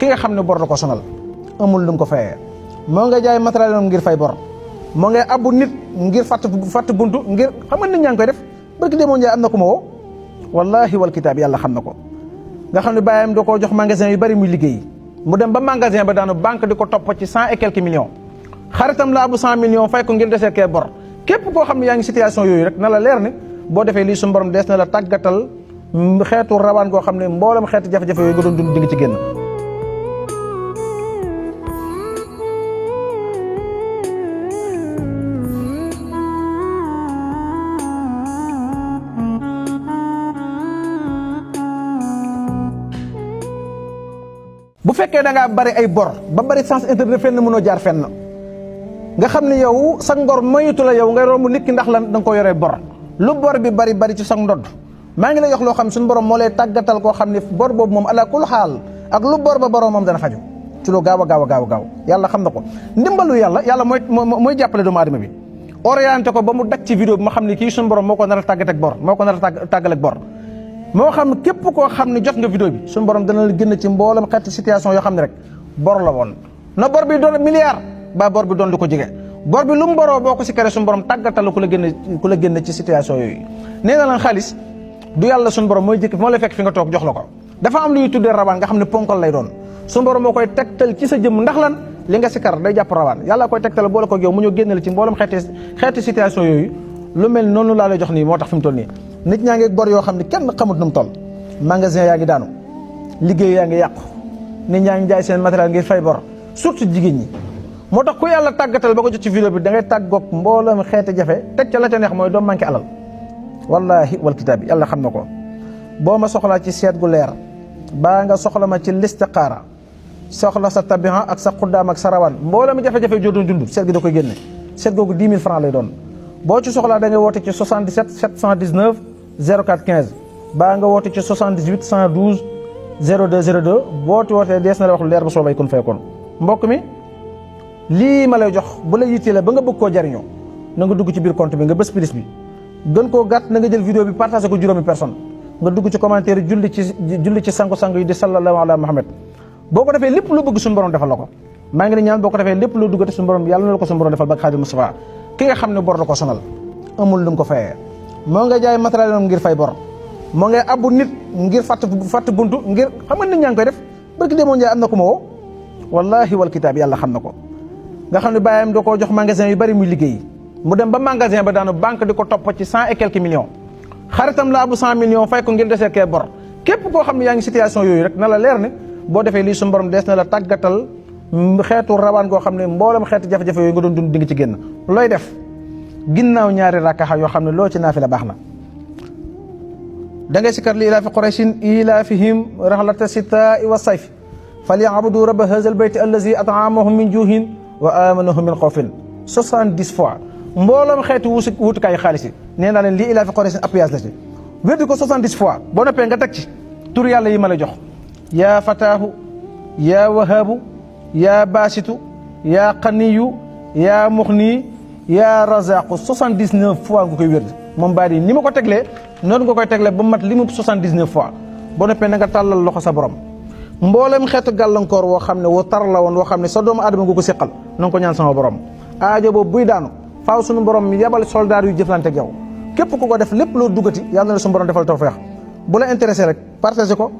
ki nga xam ne bor da ko sonal amul lu mu ko fayee moo nga jaay matériel ngir fay bor moo ngay abbu nit ngir fatt buntu ngir xam nga nit ñaa ngi koy def barki demoo njaay am na ko ma woo wallahi wal kitaab yàlla xam na ko nga xam ne bàyyam da koo jox magasin yu bari muy liggéey mu dem ba magasin ba daanu banque di ko topp ci 100 et quelques millions xaritam la abu 100 millions fay ko ngir desee kee bor képp koo xam ne yaa ngi situation yooyu rek na la leer ne boo defee lii suñu borom dees na la tàggatal xeetu rawaan goo xam ne mboolem xeetu jafe-jafe yooyu nga doon dund di nga ci génn. bu fekkee da ngaa bari ay bor ba bari sens interdit fenn mënoo jaar fenn nga xam ne yow sa ngor moytu la yow ngay romb nit ki ndax lan da nga ko yoree bor lu bor bi bari ci sa ndodd maa ngi lay wax loo xam ne suñu borom moo lay tàggatal koo xam ne bor boobu moom ala kul xaal ak lu bor ba borom moom dana faju ci lu gaaw a yàlla xam na ko ndimbalu yàlla mooy jàppale doomu aadama bi orienté ko ba mu dak ci vidéo bi ma xam ne kii suñu borom moo ko nar a tàggat ak bor moo ko nar a tàggal ak bor moo xam képp koo xam ne jot nga vidéo bi suñu borom dana la génn ci mboolem xeeti situation yoo xam ne rek bor la woon na bor bi doon milliard ba bor bi doon lu ko jege bor bi lu mu boroo boo ko si kere suñu borom tàggatal ku la génn ci situation yooyu nee na lan xaalis du yàlla suñu borom mooy jëkk moo lay fekk fi nga toog jox la ko dafa am lu ñuy tuddee rawaan nga xam ne ponkal lay doon suñu borom moo koy tegtal ci sa jëmm ndax lan li nga si kar day jàpp rawaan yàlla koy tegtal boole ko yow mu ñëw génn la ci mboolem xeeti situation yooyu lu mel noonu laa lay jox nii moo tax fi mu toll nii nit ñaa ngi bor yoo xam ne kenn xamut nu mu toll magasin yaa ngi daanu liggéey yaa ngi yàqu nit ñaa ngi jaay seen matériel ngir fay bor surtout jigéen ñi moo tax ku yàlla tàggatal ba ko jot ci vidéo bi da ngay tàggoog mboolem xeeti jafe teg ca la ca neex mooy doo manqué alal wallahi wal kitaab yàlla xam na ko boo ma soxlaa ci seet gu leer baa nga soxla ma ci listixaara soxla sa tabihan ak sa xuddaam ak sa rawaan mboolem jafe-jafe joo doon dund seet gi da koy génne seet googu 10 000 francs lay doon boo ci soxlaa da ngay woote ci 77 719 04 15 baa nga woote ci 78 112 02 02 boo ci wootee dees na la wax lu leer bu soobay kun faykoon mbokk mi lii ma lay jox bu la yittee ba nga bëgg koo jariñoo na nga dugg ci biir compte bi nga bës pilis bi gën koo gàtt na nga jël vidéo bi partagé ko juróomi personne nga dugg ci commentaire julli ci sangu-sangu yi di sallallahu ala Muhammad boo ko defee lépp loo bëgg suñu borom defal la ko maa ngi ne ñaan boo ko defee lépp loo duggate suñu borom yàlla na la ko suñu borom defal ba Xaadim Mustafa ki nga xam ne bor da ko sonal amul lu mu ko fayee moo nga jaay matériel ngir fay bor moo ngay abbu nit ngir fatt buntu ngir xam nga nit ñaa ngi koy def barki demoo njaay am na ko ma woo wallahi wal kitaab yàlla xam na ko nga xam ne bàyyam da koo jox magasin yu bari muy liggéey mu dem ba magasin ba daanu banque di ko topp ci 100 et quelques millions xaritam la abu 100 millions fay ko ngir desee kee bor képp koo xam ne yaa ngi situation yooyu rek na la leer ne boo defee lii suñu borom dees na la tàggatal xeetu rawaan goo xam ne mboolem xeetu jafe-jafe yooyu nga doon dund di nga ci génn looy def ginnaaw ñaari rakkaxa yoo xam ne loo ci naafila baax na da ngay sikkar li ilaafi qurayshin ilaafihim rahlata sitaa'i wa sayf falyabudu rabba haazal bayti allazi at'amahum min juuhin wa amanahum min xawfin 70 fois mbooloom xeetu wutukaayu xaalis yi nee naa leen lii ilaafi qurayshin appuyage la ci weddi ko 70 fois boo noppee nga teg ci tur yàlla yi ma la jox yaa fataahu yaa wahaabu yaa baasitu yaa qaniyu yaa muxni yaa razaqu 79 fois nga koy wérd moom baa di ni ma ko teglee noonu nga koy teglee ba mat li mu 79 fois boo noppee na nga tàllal loxo sa borom mboolem xeetu gàllankoor woo xam ne wu tar la woon woo xam ne sa doomu aadama nga ko séqal na nga ko ñaan sama borom aajo boobu buy daanu faaw suñu borom yebal soldaar yu jëflante ak yow képp ku ko def lépp loo duggati yàlla na la suñu borom defal tawfeex bu la intéressé rek partagé ko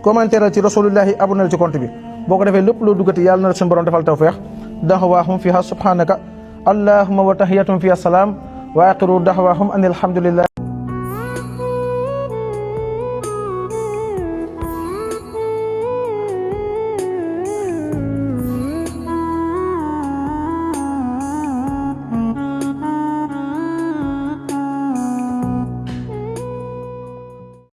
commentaire ci rasulullahi abonné ci compte bi boo ko defee lépp loo duggati yàlla na la suñu borom defal tawfeex daxwaahum fiha subhanaka allahumma wa tahiyatum fiha salaam wa axiru daxwaahum an alhamdulillah